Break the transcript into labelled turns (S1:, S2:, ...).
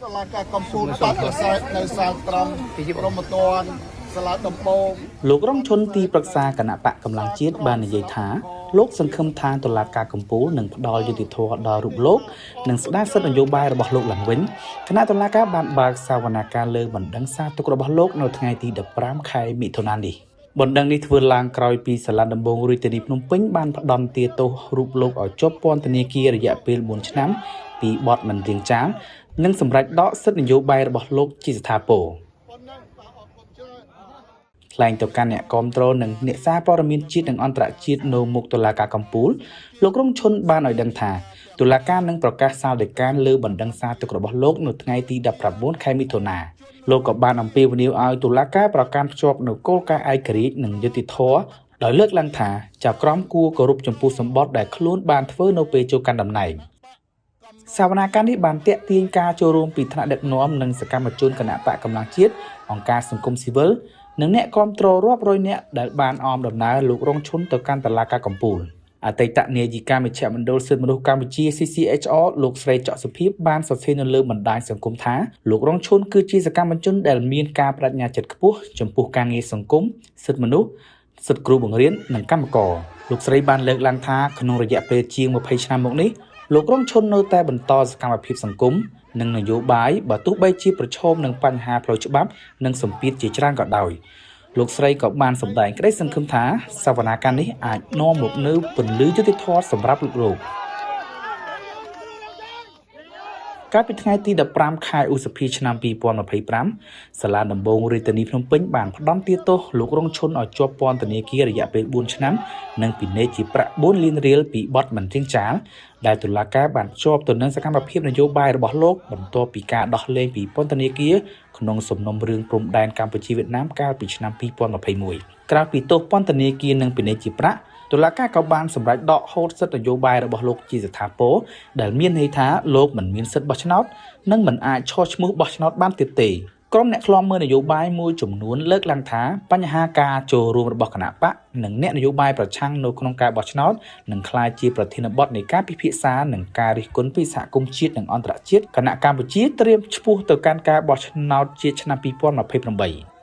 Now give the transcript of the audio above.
S1: តុលាការកំពូលបដិសេធនៅសាលក្រមព្រហ្មទណ្ឌសាលាដំបង
S2: លោករងឈុនទីប្រឹក្សាគណៈបកកម្លាំងជាតិបាននិយាយថាលោកសង្ឃឹមថាតុលាការកំពូលនឹងផ្ដល់យុត្តិធម៌ដល់រូបលោកនិងស្ដារសិទ្ធិនយោបាយរបស់លោកឡើងវិញគណៈតុលាការបានបើកសវនាការលើបណ្ដឹងសារទុក្ខរបស់លោកនៅថ្ងៃទី15ខែមិថុនានេះបណ្ដឹងនេះធ្វើឡើងក្រោយពីសាលាដំបងរាជធានីភ្នំពេញបានផ្ដន្ទាទោសរូបលោកឲ្យជាប់ពន្ធនាគាររយៈពេល4ឆ្នាំពីបទមិនរាងចាលនិងសម្រេចដកសិទ្ធិនយោបាយរបស់លោកជាស្ថាពរ ថ្លែងទៅកាន់អ្នកគាំទ្រនិងអ្នកសារព័ត៌មានជាតិនិងអន្តរជាតិនៅមុខតុលាការកំពូលលោករងឈុនបានឲ្យដឹងថាតុលាការនឹងប្រកាសសាលដីកាលើបណ្ដឹងសារទុក្ខរបស់លោកនៅថ្ងៃទី19ខែមិថុនាលោកក៏បានអំពាវនាវឲ្យតុលាការប្រកាន់ភ្ជាប់នូវគោលការណ៍ឯករាជ្យនិងយុត្តិធម៌ដោយលើកឡើងថាចៅក្រមគួរគោរពចំពោះសម្បត្តិដែលខ្លួនបានធ្វើនៅពេលចូលកាន់តំណែងសវនាការនេះបានទាក់ទាញការចូលរួមពីថ្នាក់ដឹកនាំនិងសកម្មជនគណបកកម្លាំងជាតិអង្គការសង្គមស៊ីវិល និងអ្នកគាំទ្ររាប់រយនាក់ដែលបានអមដំណើរលោករងឈុនទៅកាន់តុលាការកំពូលអតីតនាយិកាមជ្ឈមណ្ឌលសិទ្ធិមនុស្សកម្ពុជា CCHR លោកស្រីចក់សុភាពបានសរសេរនៅលើបណ្ដាញសង្គមថាលោករងឈុនគឺជាសកម្មជនដែលមានការបដិញ្ញាចិត្តខ្ពស់ចំពោះការងារសង្គមសិទ្ធិមនុស្សសិទ្ធិគ្រូបង្រៀននិងកម្មករលោកស្រីបានលើកឡើងថាក្នុងរយៈពេលជាង20ឆ្នាំមកនេះលោករងឈុននៅតែបន្តសកម្មភាពសង្គមនិងនយោបាយបើទោះបីជាប្រឈមនឹងបញ្ហាផ្លូវច្បាប់និងសម្ពាធជាច្រើនក៏ដោយលោកស្រីក៏បានសម្ដែងក្តីសង្ឃឹមថាសវនាការនេះអាចនាំមកនូវពន្លឺយុត្តិធម៌សម្រាប់លោកលោកកាលពីថ្ងៃទី15ខែឧសភាឆ្នាំ2025សាលាដំបងរាជធានីភ្នំពេញបានផ្តន្ទាទោសលោករងឈុនឲ្យជាប់ពន្ធនាគាររយៈពេល4ឆ្នាំនិងពិន័យជាប្រាក់4លានរៀលពីបទមិនរាងចាលដែលតុលាការបានភ្ជាប់ទៅនឹងសកម្មភាពនយោបាយរបស់លោកបន្ទាប់ពីការដោះលែងពីពន្ធនាគារក្នុងសំណុំរឿងព្រំដែនកម្ពុជាវៀតណាមកាលពីឆ្នាំ2021ក្រៅពីទោសពន្ធនាគារនិងពិន័យជាប្រាក់តុលាការក៏បានសម្រេចដកហូតសិទ្ធិនយោបាយរបស់លោកជាស្ថាពរដែលមានន័យថាលោកមិនមានសិទ្ធិបោះឆ្នោតនិងមិនអាចឈរឈ្មោះបោះឆ្នោតបានទៀតទេក្រុមអ្នកឃ្លាំមើលនយោបាយមួយចំនួនលើកឡើងថាបញ្ហាការចូលរួមរបស់គណបក្សនិងអ្នកនយោបាយប្រឆាំងនៅក្នុងការបោះឆ្នោតនឹងក្លាយជាប្រធានបទនៃការពិភាក្សានិងការរិះគន់ពីសហគមន៍ជាតិនិងអន្តរជាតិគណៈកម្ពុជាត្រៀមឆ្ពោះទៅកាន់ការបោះឆ្នោតជាតិឆ្នាំ2028។